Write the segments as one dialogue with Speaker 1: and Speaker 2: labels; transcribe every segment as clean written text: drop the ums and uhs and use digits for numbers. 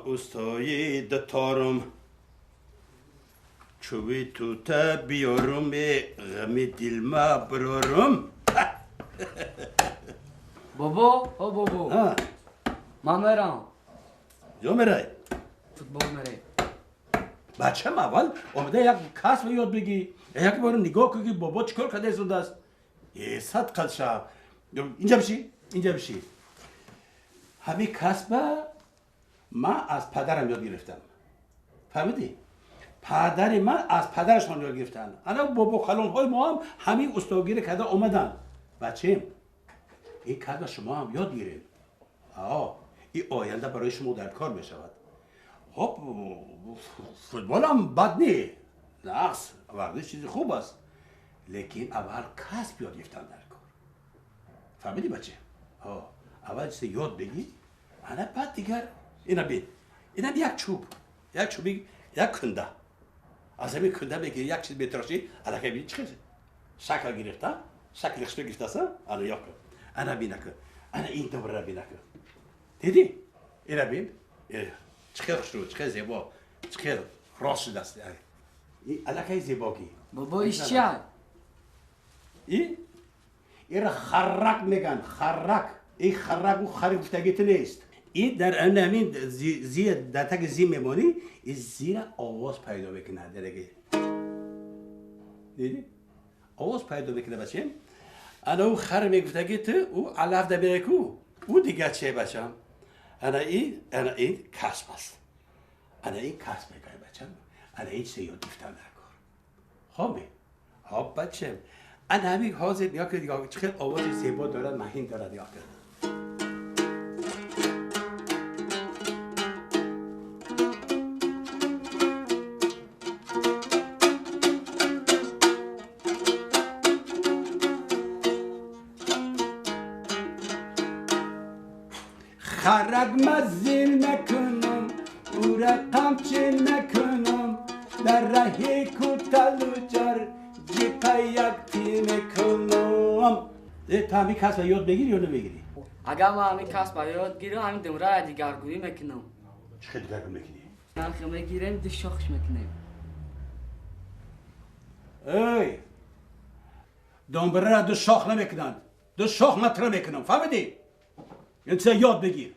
Speaker 1: Ustayı dutarım, çuvi tuta biyorum, gami dilma bırarım.
Speaker 2: Baba, o baba.
Speaker 1: Ha.
Speaker 2: Ma meram.
Speaker 1: Yo meray.
Speaker 2: Futbol meray.
Speaker 1: بچه اول آمده یک کسب یاد بگی، یک بار نگاه کنی بابا چیکار کرده از اون دست. یه صد قدشه. اینجا بشی، اینجا بشی. همین کسب من از پدرم یاد گرفتم. فهمیدی؟ پدر من از پدرشان یاد گرفتن. انا بابا خلون های ما هم همین استادگیری کرده آمدن. بچه‌م این کسب شما هم یاد گیرید. آه، این آینده برای شما در کار میشود. خب فوتبال هم بد نیست. نقص ورزش چیز خوب است. لیکن اول کسب یاد گرفتن در کار. فهمیدی بچه؟ آه، اول چیز یاد بگیر. انا بعد دیگر اینا بین، اینا یک چوب، یک چوبی، یک کنده. از همین کنده میگیری یک چیز میتراشی، الکی ببین چه شکل گرفته، شکل خشت گرفته است، انا یک، انا بینک، انا این دوباره بینک. دیدی؟ اینا بین، چه خوشرو، چه زیبا، چه راست شده است. این الکی زیبایی.
Speaker 2: بابا ایش چیه؟
Speaker 1: این؟ این خرک میگن، خرک. این خرک و خری گفتگیت نیست. این در همین زیر در تک زیر میمانی، این زیر آواز پیدا میکنه درگه. دیدی؟ آواز پیدا میکنه بچه. انا او خر میگفتگی تو او علف ده کو او دیگه چه بچم؟ انا این انا این کسب است. انا این کسب میگه بچم. انا این چه یاد گرفتن در کار. خب خب بچم. انا همین حاضر نیا که دیگه چه آواز زیبا داره، مهین داره نیا که. خرک مزیل نکنم، او را قمچین نکنم، در ره کوتل و جر جیپه یک تیم کنم. تو همین کسب یاد بگیری یا نمیگیری؟
Speaker 2: اگر من همین کسب یاد گیرم، همین دمره دیگرگونی میکنم.
Speaker 1: چه دیگرگونی میکنی؟
Speaker 2: نرخ میگیریم، دو شاخش میکنیم.
Speaker 1: ای دنبره را دو شاخ نمیکنند، دو شاخ مطرح میکنم، فهمیدی؟ این چه یاد بگیر.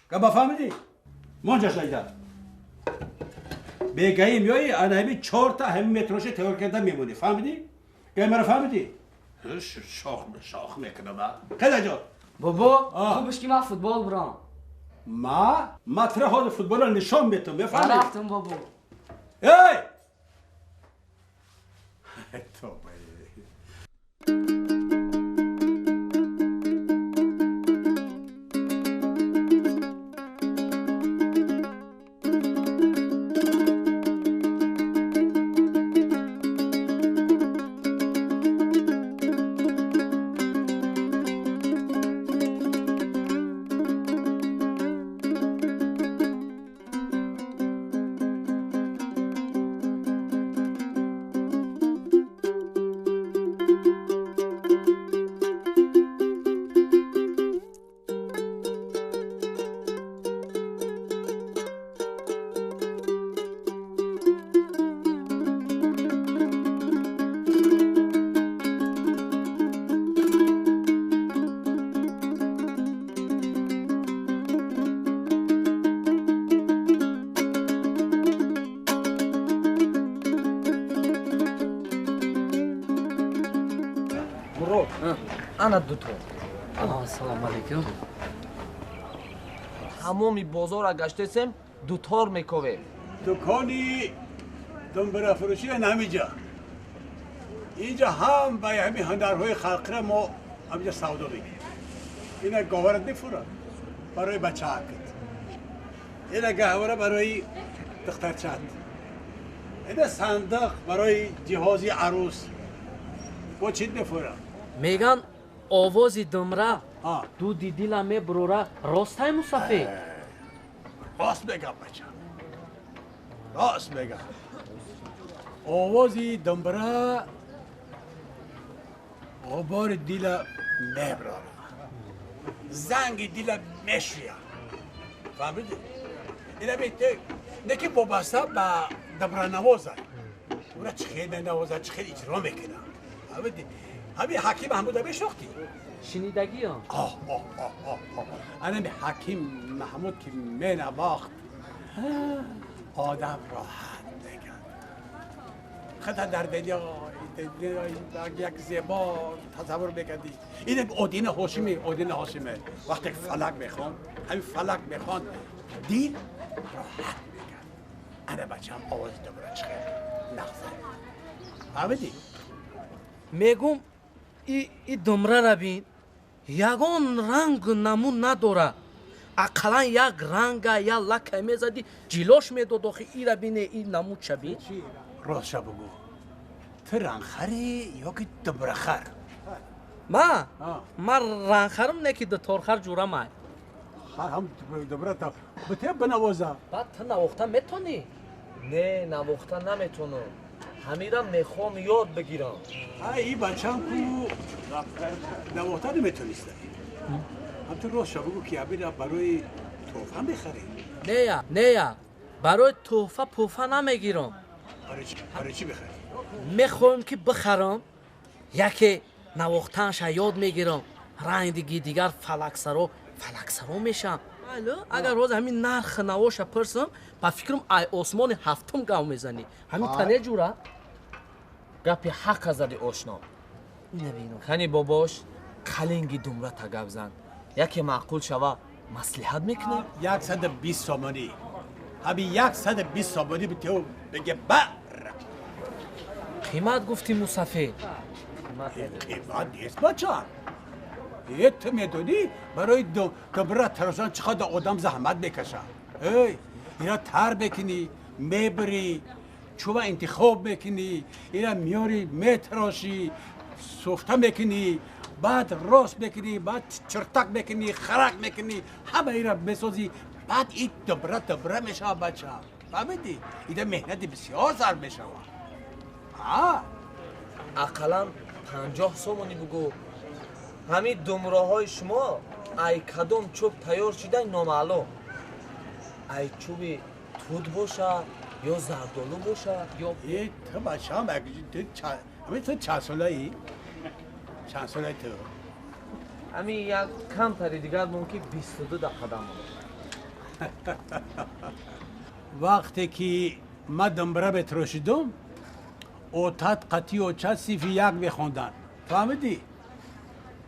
Speaker 1: که با فهمیدی؟ مانجا شایده. بگیم یای انا همین 4 تا همین متروش تئور کرده میمونی، فهمیدی؟ که مرا فهمیدی؟ شاخ شاخ میکنم. خیلی جا.
Speaker 2: بابا خوبش که من فوتبال برام.
Speaker 1: ما مطرح حال فوتبال را نشان میتم، میفهمی؟
Speaker 2: رفتم بابا.
Speaker 1: ای توبه.
Speaker 3: Ана дуто.
Speaker 2: Ассалому алайкум.
Speaker 3: Тамоми бозорро гаштесем, дутор мековем.
Speaker 1: Дукони думбарафурӯшӣ ҳамиҷа. Инҷа ҳам ба ҳамин ҳунарҳои халқира мо ҳамиҷа савдо мекунем. Ина говарат мефурад барои бачаакат. Ина гаҳвора барои духтарчат. Ина сандиқ барои ҷиҳози арӯс. Бо чӣ мефурад?
Speaker 2: Меган
Speaker 4: Овози думра дуди дила мебурора, ростай мусафед?
Speaker 1: Рост мегам бачам, рост мегам. Овози думбра ғубори дила меброра, занги дила мешӯя. Фаҳмидӣ? Ина неки вобаста ба думбранавоза, ура чӣ хел менавоза, чӣ хел иҷро мекунад. Фаҳмидӣ? Ҳамин Ҳаким Маҳмуда мешнохтӣ?
Speaker 4: Шунидагиам.
Speaker 1: Анами Ҳаким Маҳмуд ки менавохт, одам роҳат мекард. Хата дар дунё як зебо тасаввур мекардӣ. Ин Одина Ҳошимӣ, Одина Ҳошимӣ вақте фалак мехонд, ҳамин фалак мехонд, дил роҳат мекард. Ана бачаам овози думбра чӣ хел нағза. Фаҳмидӣ?
Speaker 4: Мегум и думрара бин, ягон ранг намун надора. Ақаллан як ранга я лака мезади, ҷилош медод. Охи ира бине, и намудша бин.
Speaker 1: Ростша бугӯ, ту рангхарӣ ё ки думбрахар?
Speaker 4: Ма? Ман рангхарам, не ки дуторхар ҷурамай.
Speaker 1: Ҳам думбрата бите бинавоза.
Speaker 4: Баъд ту навохта метонӣ?
Speaker 3: Не, навохта наметонам. Ҳамира мехоҳам ёд бигирам.
Speaker 1: Ай, бачам ку навохта наметониста. Ҳам ту ростша бугӯ ки ҳамира барои тӯҳфа мехарӣ?
Speaker 4: Нея, нея, барои тӯҳфа пӯфа намегирам.
Speaker 1: Барои чӣ мехарӣ?
Speaker 4: Мехоҳам ки бихарам, яке навохтанша ёд мегирам, рангдиги дигар фалаксаро фалаксаро мешам. Агар ҳозир ҳамин нархи навоша пурсам, ба фикрам ай осмони ҳафтум гав мезанӣ. Ҳамин тане ҷура?
Speaker 3: Гапи ҳаққа зади ошно. Хани бобош, қалинги думрата гап зан. Яке маъқул шава, маслиҳат мекунем?
Speaker 1: 120 сомонӣ. Ҳамин 120 сомонӣ битеу беге бар.
Speaker 4: Қимат гуфтӣ мусафед.
Speaker 1: Қимат нест бача. Е, ту медонӣ барои думбра тарошан чӣ қадар одам заҳмат мекашад? Эй, ира тар мекунӣ, мебирӣ, чӯба интихоб мекунӣ, ира меёрӣ, метарошӣ, суфта мекунӣ, баъд рост мекунӣ, баъд чиртак мекунӣ, харак мекунӣ, ҳама ира месозӣ, баъд и думбра думбра мешавад бача. Фаҳмидӣ? Ида меҳнати бисёр зарб мешавад.
Speaker 3: Ақаллан 50 сомонӣ бугӯ. Ҳамин думроҳои шумо ай кадом чӯб тайёр шида номаълум. Ай чӯби тут боша ё зардолу боша ё
Speaker 1: э ту бачаам, ҳамин ту чанд солаӣ? Чанд солаи ту?
Speaker 3: Ҳамин як камтари дигар мумкин 22 дақиқа монд.
Speaker 1: Вақте ки ман думбра метарошидум, отат қатъи очат синфи як мехонданд. Фаҳмидӣ?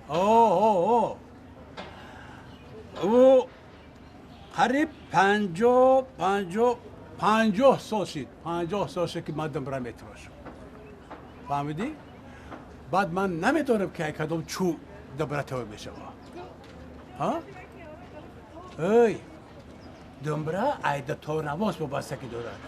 Speaker 1: О, ӯ қариб 50 сол шид, 50 сол шид ки ман думбра метарошам. Фаҳмидӣ? Баъд ман намедонам ки кадом чӯб думбра тайёр мешавад. Эй, думбра айдаторнавоз вобастагӣ дорад.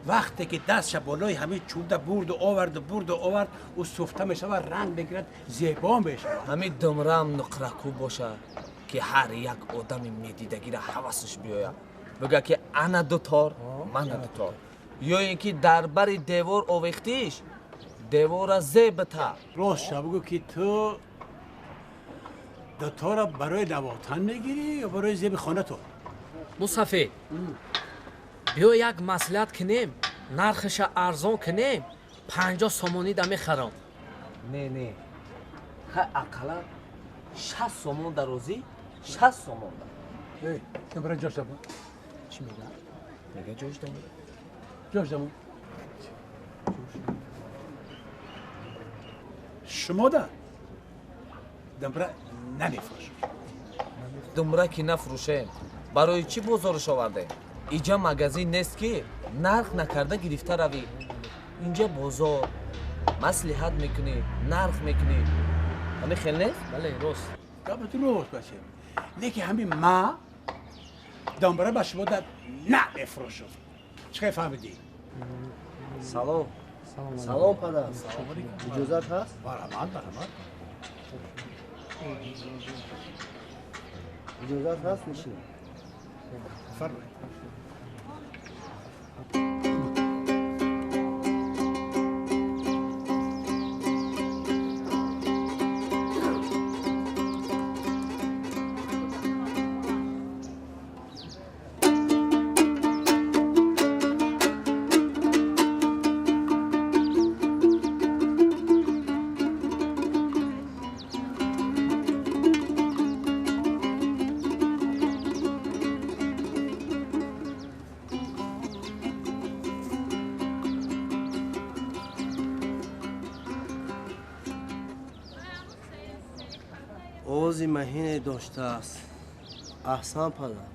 Speaker 1: Вақте ки дастша болои ҳамин чӯбда бурду оварду бурду овард, ӯ суфта мешавад, ранг мегирад, зебо мешавад.
Speaker 3: Ҳамин думраам нуқракӯ бошад ки ҳар як одами медидагира ҳавасаш биёяд, бигӯяд ки ана дутор, мана дутор. Ё ин ки дар бари девор овехтиш, девора зебта.
Speaker 1: Ростша бигӯ ки ту дутора барои навохтан мегирӣ ё барои зеби хонатон?
Speaker 4: Мусафед, биё як маслиҳат кунем, нархиша арзон кунем, 50 сомонӣ да мехарам.
Speaker 3: Не, не, хай ақаллан 60 сомон да розӣ, 60 сомон да.
Speaker 1: Эй, думбра ҷош дамон.
Speaker 4: Чӣ мега?
Speaker 3: Мега ҷош дамон.
Speaker 1: Ҷош дамон. Шумо да думбра намефурӯшед.
Speaker 3: Думбра ки нафурӯшем, барои чӣ бозорш овардем? Иҷа магазин нест ки нарх накарда гирифта равӣ. Инҷа бозор, маслиҳат мекунӣ, нарх мекунӣ. Ҳамин хел нест?
Speaker 4: Бале, рост.
Speaker 1: Гапат рост бача. Лекин ҳамин ма думбра ба шумо да намефурӯшам. Чӣ хел фаҳмидӣ?
Speaker 5: Салом. Салом падар. Иҷозат ҳаст?
Speaker 1: Барамад, барамад.
Speaker 5: Иҷозат ҳаст нишинам?
Speaker 1: Бифармоед.
Speaker 5: Овози маҳине доштааст. Аҳсан падар.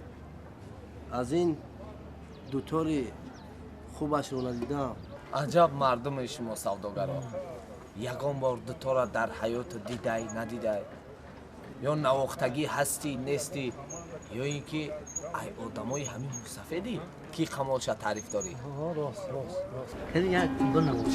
Speaker 5: Аз ин дутори хубашро надидам.
Speaker 3: Аҷаб мардуме шумо савдогаро. Ягон бор дутора дар ҳаёту дидай, надидай. Ё навохтагӣ ҳастӣ, нестӣ, ё ин ки ай одамои ҳамин мусафедӣ ки қамолша таъриф дорӣ.
Speaker 4: Рост, рост, рост. Як бинавоз.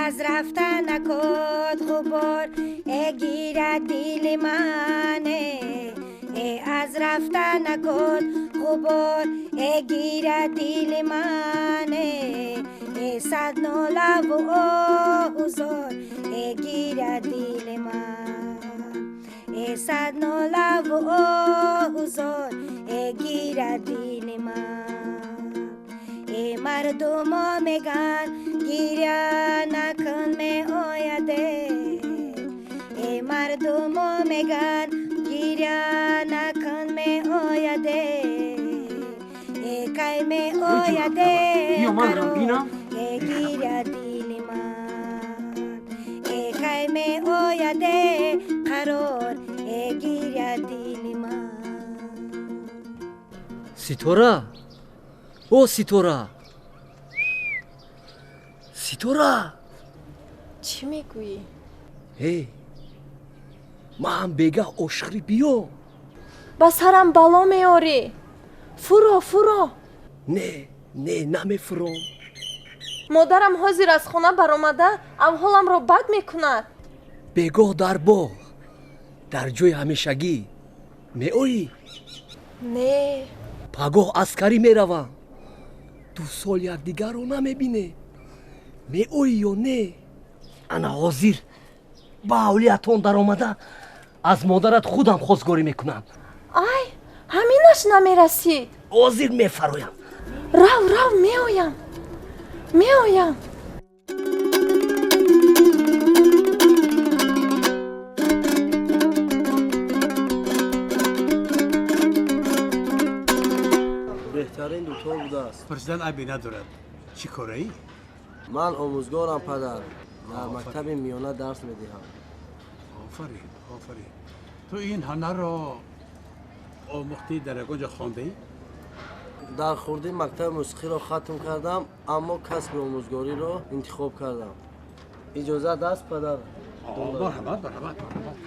Speaker 6: از رفتن نکد غبار گیرد دل من، از رفتن نکد غبار گیرد دل من، صد ناله و آه و زار گیرد دل من، صد ناله و آه و زار گیرد دل من. مردم میگن گیره نکن می آیده، مردم میگن گیره نکن می آیده، کی می آیده قرار گیره دل من، کی می آیده قرار گیره دل من.
Speaker 4: سیتورا، او سیتورا، سیتورا،
Speaker 7: چی میگویی؟
Speaker 4: ای من بگه ошқри биё.
Speaker 7: Ба сарам бало меорӣ. Фуро, фуро.
Speaker 4: Не, не, намефуром.
Speaker 7: Модарам ҳозир аз хона баромада авҳоламро бад мекунад.
Speaker 4: Бегоҳ дар боғ, дар ҷои ҳамешагӣ меоӣ?
Speaker 7: Не.
Speaker 4: Пагоҳ аскарӣ меравам. 2 сол якдигарро намебинем. Меоӣ ё не? Ана ҳозир ба ҳавлиятон даромада аз модарат худам хостгорӣ мекунам.
Speaker 7: Ай, ҳаминаш намерасид.
Speaker 4: Ҳозир мефароям.
Speaker 7: Рав, рав, меоям, меоям.
Speaker 5: Беҳтарин дутор будааст.
Speaker 1: Пурсидан айбе надорад. Чӣ кораӣ?
Speaker 5: Ман омӯзгорам падар. Дар мактаби миёна дарс медиҳам.
Speaker 1: Офарин, офарин. Ту ин ҳунарро омӯхтӣ, дар ягон ҷо хондаӣ?
Speaker 5: Дар хурдӣ мактаби мусиқиро хатм кардам, аммо касби омӯзгориро интихоб кардам. Иҷозат аст падар?
Speaker 1: Марҳамат, марҳамат, марҳамат.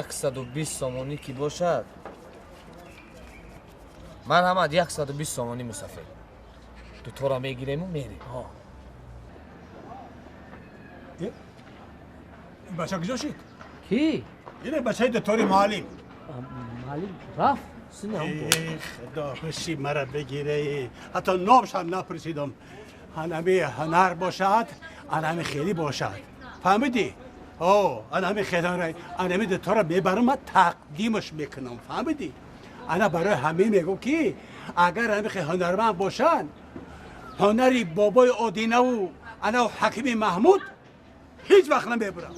Speaker 3: 120 сомонӣ ки бошад, марҳамат, 120 сомонӣ. Мусафир, дутора мегирему мерем.
Speaker 1: Бача куҷо шид?
Speaker 4: Ки?
Speaker 1: Ине бачаи дутори муаллим.
Speaker 4: Муаллим рафт.
Speaker 1: Худо биши мара бигире, ҳатто номшам напурсидам. Анами ҳунар бошад, анами хелӣ бошад, фаҳмидӣ? О, анами хелара, анами дутора мебарам, ман тақдимаш мекунам, фаҳмидӣ? Ана барои ҳамин мегӯм, ки агар ҳамихе ҳунарманд бошанд, ҳунари бобои Одинаву ана ҳакими Маҳмуд ҳеҷ вақт намебурам.